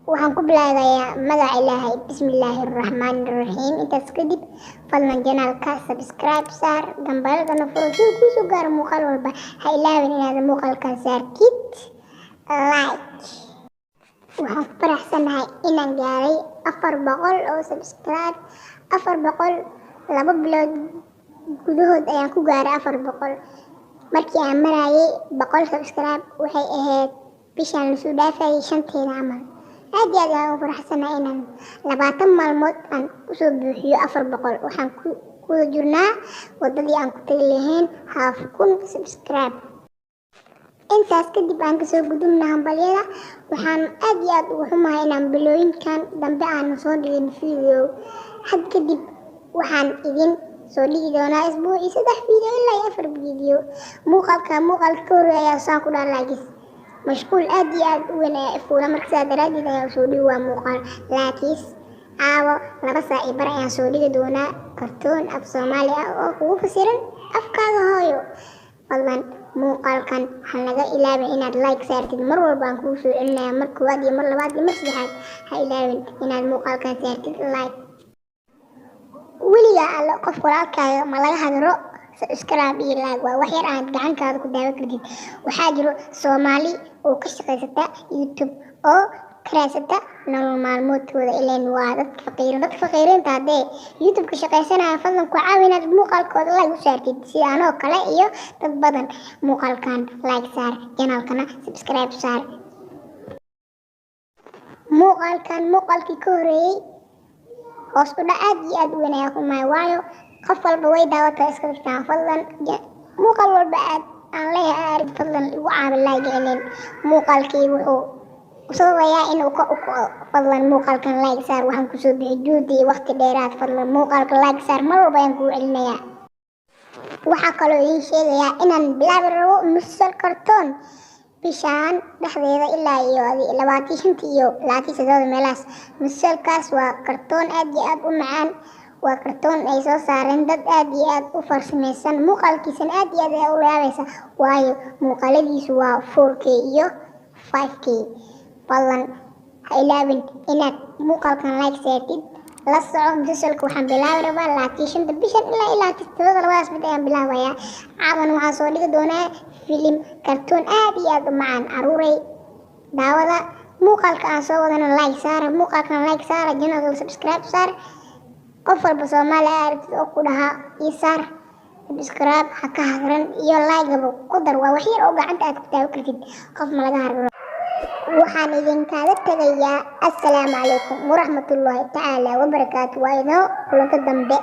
Waxaan ku bilaabayaa magaca Ilaahay, bismillaahi araxmaani araxiim. Intaas kadib, fadlan channelka subscribe saar, gambaleelkana furo si uu kuusoo gaaro muuqaal walba. Ha ilaawin inaad muuqaalkan saartid like. Waxaan ku faraxsanahay inaan gaaray 400 oo subscribe. 400 2 bilood gudahood ayaan ku gaaray 400. Markii aan marayay 100 subscribe waxay ahayd bishaan lasoo dhaafayay shanteeda camal. Aad iyo aad ayaan u faraxsanahay inaan 20 maalmood aan usoo buuxiyo 400. Waxaan ku kuwada jirnaa wadadii aan ku tagi lahayn 5,000 subscribe. Intaas kadib, aan kasoo gudubna hambalyada. Waxaan aad iyo aad ugu xumahay inaan bilooyinkan dambe aanu soo dhigin video. Had kadib waxaan idin soo dhigi doonaa isbuucii saddex video ilaa iyo afar video. Muuqaalka muuqaalka ka horreeya ayaa saan ku dhaha laagis mashquul aad iyo aad u weyn ayaa ifuula. Marka sidaa daraaddeed ayaa usoo dhigi waa muuqaal, laakiin caawo 2 saac iyo bar ayaan soo dhigi doonaa kartoon af Soomaali ah oo kugu fasiran afkaaga hooyo. Fadlan muuqaalkan ha naga ilaawin inaad like saartid. Mar walba aan kugu soo celinaya, mar koowaad iyo mar labaad iyo mar saddexaad, ha ilaawin inaad muuqaalkan saartid like. Weligaa alle qof walaalkaaga ma laga hadro. Subscribe iyo like waa wax yar aad gacantaada ku daawan kartid. Waxaa jiro Soomaali oo ka shaqaysata YouTube oo ka raadsata nolol maalmoodkooda, ileen waa dad faqiirin. Dadka faqiiriinta haddee YouTube ka shaqaysanaya, fadlan ku caawi inaad muuqaalkooda like u saartid, sida anoo kale iyo dad badan. Muuqaalkan like saar, channelkana subscribe saar. Muuqaalkan muuqaalkii ka horeeyey hoos u dhac aad iyo aad u weyn ayaa ku mahay, waayo qof walba way daawataa iska dhigtaan. Fadlan muuqaal walba aad aan leeyahay arid, fadlan igu caawi like. Ileen muuqaalkii wuxuu sababayaa inuu ka u kaco. Fadlan muuqaalkan like saar. Waxaan kusoo bixi juhdi iyo waqti dheeraad. Fadlan muuqaalka like saar, mar walba ayaan kugu celinayaa. Waxaa kaloo idiin sheegayaa inaan bilaabi rabo musalsal kartoon bishaan dhexdeeda ilaa iyo 25-ta iyo 27-da meelahaas. Musalsalkaas waa kartoon aad iyo aad u macaan. Waa kartoon ay soo saareen dad aad iyo aad u farsamaysan, muuqaalkiisana aad iyo aad ayaa u yaabaysa, waayo muuqaaladiisu waa 4K iyo 5K. Fadlan ha ilaawin inaad muuqaalkan like saartid. La soco musalsalka, waxaan bilaabi rabaa 25-ta bishan ilaa 27-da, labadaas mid ayaan bilaabayaa. Caawan waxaan soo dhigi doonaa filim kartoon aad iyo aad u macaan. Caruuray daawada muuqaalka aan soo wadana like saara, muuqaalkan like saara, channelka subscribe saar. Qof walba Soomaali aa aragtid oo ku dhahaa ii saar subscribe, ha ka hagran iyo like-gaba ku dar. Waa wax yar oo gacanta aad ku taaban kartid, qof ma laga hargaro. Waxaan idinkaaga tegayaa assalaamu calaykum waraxmatullaahi tacaala wabarakaatu. Waa inoo kulanto dambe.